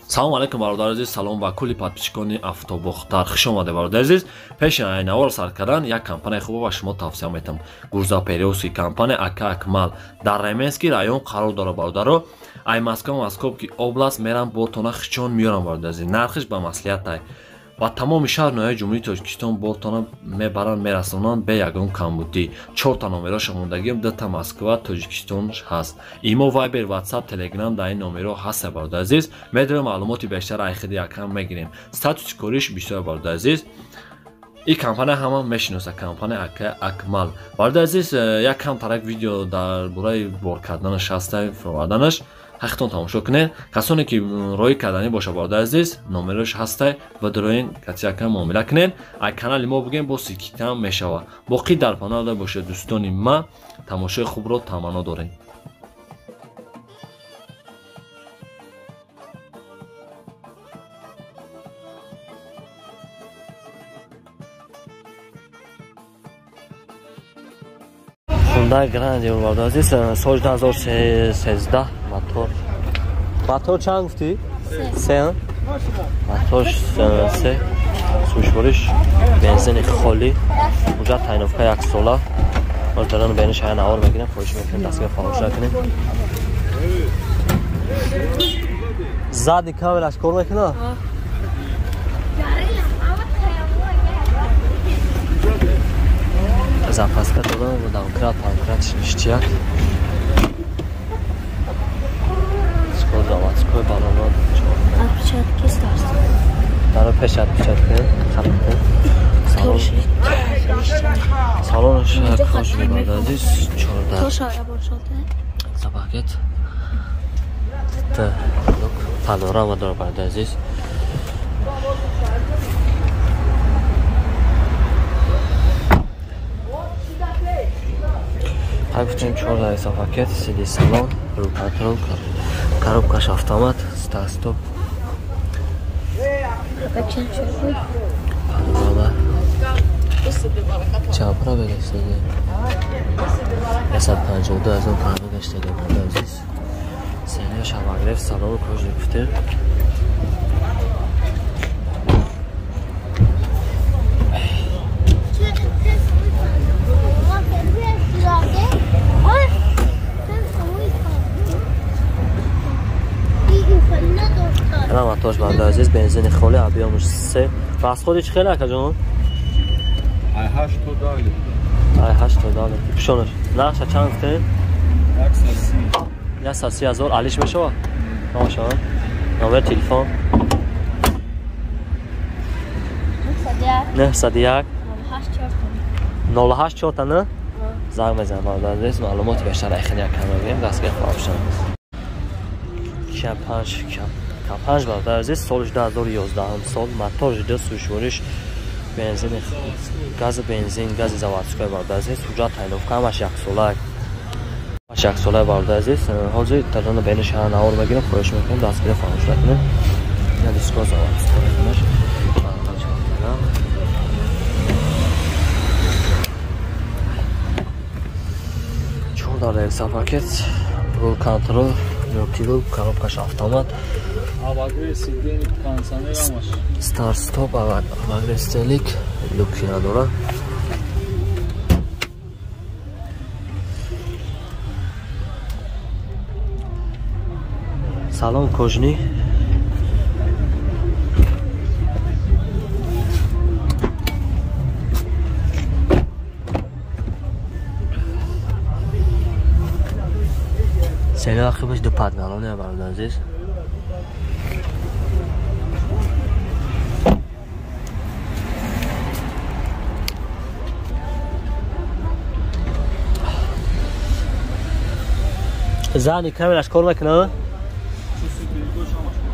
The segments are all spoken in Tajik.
Салом алейкум, бародари азиз, салом ба кулли подписчикони Автобохтар. Хуш омадед, бародари азиз. Пеши айнавор сар кардан як компанияи хубо ба шумо тавсия метам. Грузоперевозки компания Ака Акмал дар Раменский район қарор дорад, бародаро. Ай Москва, Московский область мерам бортона хичон меёрам, бародари азиз. Нархиш ба маслиҳат ба тамоми шаҳр ноҳияи Ҷумҳурии Тоҷикистон бортона мебаранд, мерасонанд бе ягон камбудӣ. Чорта номероша мондагиам, дута Москва, Тоҷикистон ҳаст. Имо, Вайбер, Ватсап, Телеграм дар ин номеро ҳаст, бародари азиз. Медонем, маълумоти бештар айхиди якам мегирем. Статуси кориш бисёр, бародари азиз. Ин компания ҳама мешиноса, компания Ака Акмал. Бародари азиз, як кам тарак видео дар бораи бор карданаш ҳаста, фироварданаш. Ҳақтон тамошо кунед. Касоне ки роҳӣ карданӣ боша, бародари азиз, номерош ҳастай ва дороин катияка муомила кунед. Ай канали мо бигем, бо сикитам мешава. Боқӣ дар паноҳ бошед, дӯстони ма. Тамошои хубро таманно дорем. Hyundai Grandeur, бародари азиз, соли 2013, мотор. Мотор чанд гуфтӣ? Се. Мотор се. Сӯшвориш бензини холӣ. Уҷа тайновка як сола. Мо дарон бениш ҳая навор мегирем, хоҳиш мекунем дастгоҳ фаромӯш накунем. Задний камераш кор мекунад? Запаска дорам, домкрат, панкрат ништяк. Скоро заводской баллон. Отпечатки старт. Дара пеш отпечатки, хатты. Салон. Салон кожаный, бародари азиз, 14. Тоша бошад. Запакет. Лук панорама дора, бародари азиз. Ҳай гуфтем, 14 пакет, сиди салон, рул контрол, коробкаш автомат, старт-стоп. Панорама. Чанд пробег гаштаги? 152 ҳазор пробег гаштаги, бародари азиз. Сенияш обогрев, салону кожаный гуфтем. Мотор, бародари азиз, бензини холӣ, объёмаш се. Расходи чӣ хеле, акаҷон? Ай 8 то 10 литр. Ай 8 то 10 литр. Пишонаш. Нархша чанд гуфтем? 130. 130 ҳазор алиш мешавад? Намешавад. Номер телефон? 901 08 4 не? Занг мезанам, бародари азиз, маълумоти бештар айхини якам мегирем, дастгоҳ фаромӯш накунед. Кия 5, Кия 5, бародари азиз, соли 2011 сол, мотор ду сӯшвориш, бензин, гази бензин, гази заводской, бародари азиз, ҳуҷҷат тайновка ҳамаш яксола. Ҳамаш яксола, бародари азиз. Ҳозир дарона бениш ҳа навор мегирем, хоҳиш мекунем дастгирӣ фаромӯш накунед. Ина диско заводской ҳамаш. Чорда рельса пакет, рул контрол, мультирул, коробкаш автомат. Старт стоп, обогрев стелик, люки надора. Салон кожаный. Сена хибаш ду падгалоне бародар азиз. Зани камераш кор мекунад?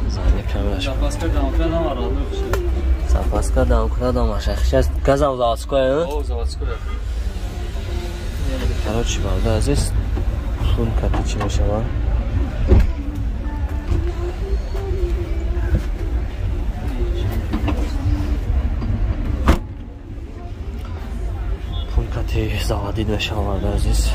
Зани камераш. Запаска дамкра дамаша. Сейчас газам заводское. О, заводское. Короче, бародар азиз, пул кати чӣ мешавад? Пул кати заводид мешавад, бародар азиз.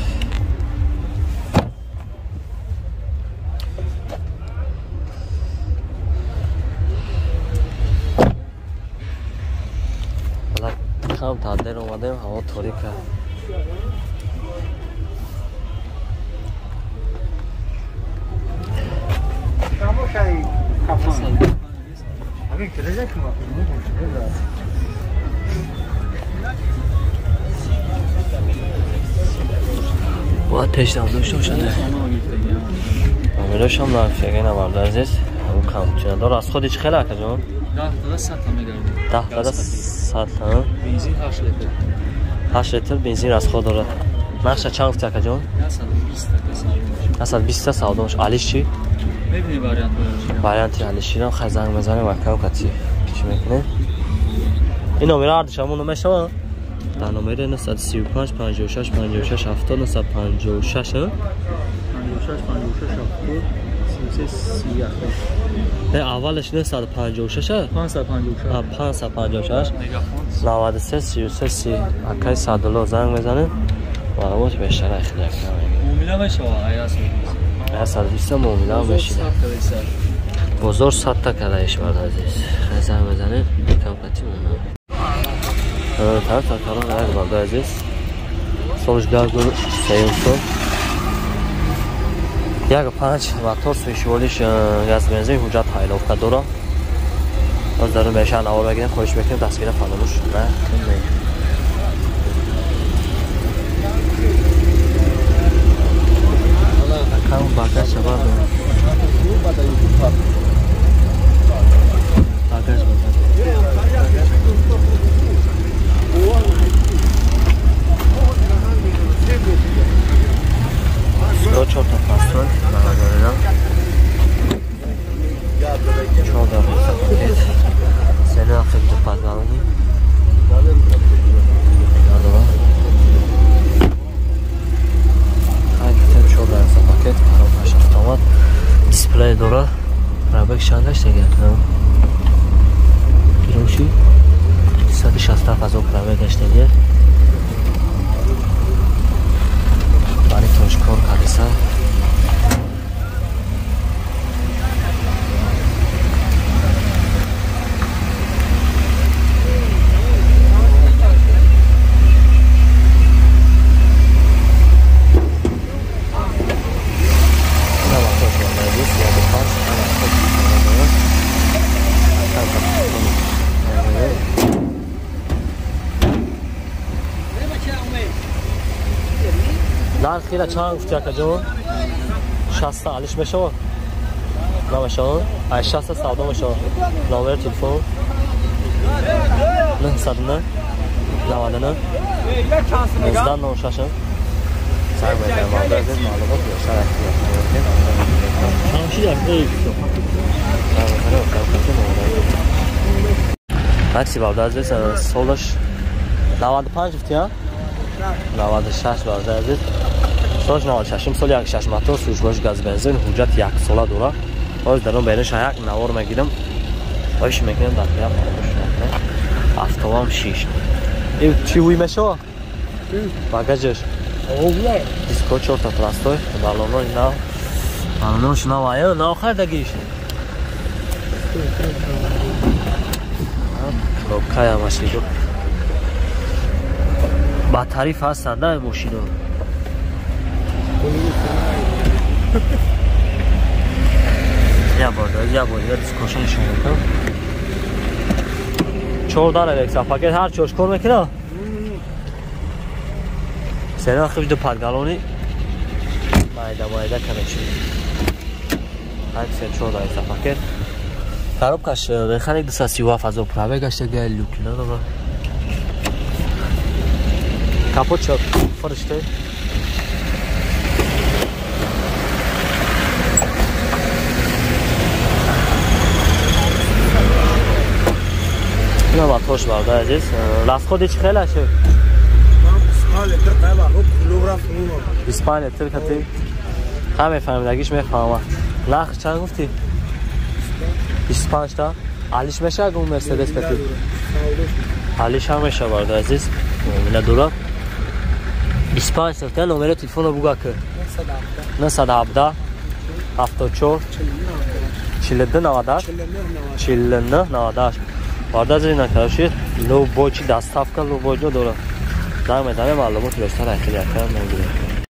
Кам тадер омадем, ҳаво торика. Бояд пешдам дошта бошад. Номерошам нафига бародар азиз. Он камчина дор. Аз худи чӣ хеле акаҷон? 10 дада 100 та мегардад. 10 дада 100 та. Бензин 8 литр. 8 литр бензин расход дорад. Нархша чанд гуфти акаҷон? 120 та. 120 та савдо мешавад. Алиш чӣ? Мебинем вариант. Варианти алиширам хай занг мезанем акам кати чӣ мекунем. Ин номера ҳардуш ҳамон мешавад? Дар номери 935 56 56 70 956 56 56 70 33 31. Не, аввалаш 956 556 556 93 33 30. Акай Садулло занг мезанем. Маълумот бештар ахир якам. Муомила мешавад ая 120 муомила мешавад. Бозор 100 та кадаиш бародар азиз. Хай занг мезанем, кам кати муомила. Та калон як бародар азиз. Солш 2003 сол. 1.5 мотор сӯишволиш газ бензин ҳуҷҷат ҳайловка дорам. Боз дар меша навор бигирем, хоҳиш мекунем дастгира фаромӯш накунед. Акам багаж шабад. Багаж чорта пастой бародарам. Чорта пакет. Сена хеле падгалони. Надора. Хай гуфтем чорта пакет, коробкаш автомат. Дисплей дора. Рабек чандаш дега? Килоши 167 ҳазор пробег гаштагия. Бари тошкор кардиса. Нархира чанд гуфти акаҷон? 60 алиш мешавад? Намешавад? Ай 60 савдо мешавад. Номери телефон 909 99 19 06. Занг мезанем бародар азиз, маълумот бештар такси бародар азиз, солаш 95 гуфти, а? 96 бародар азиз. Солаш 96 сол 16 мотор сӯшбош газ бензин ҳуҷҷат 1 сола дора. Ҳозир дар он берун як навор мегирам. Хоҳиш мекунем дар пия фаромӯш накунед. Автовам 6. Ин чӣ ҳуй мешавад? Багажаш. Диско 4 та пластой, баллонои нав. Баллонош нав ая, нав хардагиш. Коробкая машино. Ба тариф ҳастанд да мошино. Я бор, я дискоша нишон медам. 14 элекса пакет ҳар чош кор мекунад. Сена хиб ду падгалони. Майда майда короче. 84 даиста пакет. Коробкаш механик 237 ҳазор пробег гаштага люки надора. Капот шо фариште. Ина мотош бародар азиз. Расходи чӣ хел аше? 25 литр кати. Ҳа мефаҳмидагиш мефаҳмам. Нарх чанд гуфтӣ? 25 та. Алиш мешавад гум Мерседес кати? Алиш ҳам мешавад бародар азиз. Муомила дорад. 25 та номери телефонро буга ки. 917 74 42 98 49 98. Бародар азиз, ина короче, любой чи доставка любой ҷо дорад. Занг мезанем, маълумоти бештар айхели акам мегирем.